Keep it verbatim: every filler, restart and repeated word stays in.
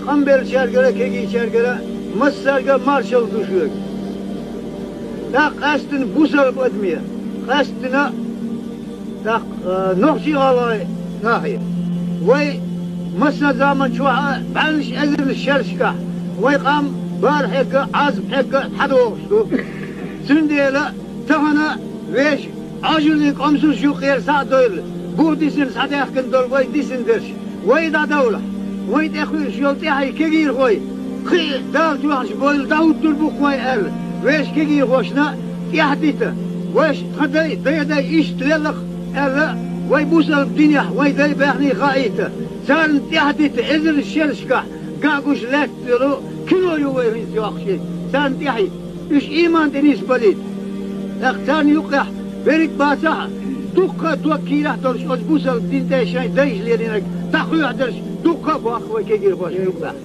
къамбеллачаьргара, кегийчаьргара, массаьрга маршалла ду шуьга. ТӀаккха къаьстина бусалба адаме, къаьстина тӀаккха, а, Нохчий-ГӀалгӀай нахе. Вай масса заман чохь а, бӀаьннаш эзарнаш шерашкахь, вай къам бара хьегга, Ӏазап хьегга дӀадохуш ду. Цундела тахана вешан Ӏожаллин къамсалш юккъера схьа а довла, бух дисина схьадаьхкина долу вай дисина дерш, вай дӀадовлахь, вай тӀе хуьлуш йолу тӀаьхье кегийрхой, кхин а Дала тоьхча бойла дӀахӀуттур бу-кх вай аьлла, вешан кегийрхошна тӀаьхьа дита, вайша тхан дай, дай-дай иштта лелла-кх аьлла, вай бусалба динехь вай дай баьхний хаийта, царна тӀаьхьа дита, эзарнаш шерашкахь ган гуш лаьцна йолу кино ю вай хӀинца йоккхуш, царна тӀаьхьа. Уьш ийман тӀе нисбалийта. ТӀаккха царна юккъехь берриг а бацахь а, дуккха а дог кийрахь а долуш, оцу бусалба дин тӀе шайн дайша лелийнарг дӀакхоьхьа дерш дуккха а боккху вай кегийрхошна юккъехь.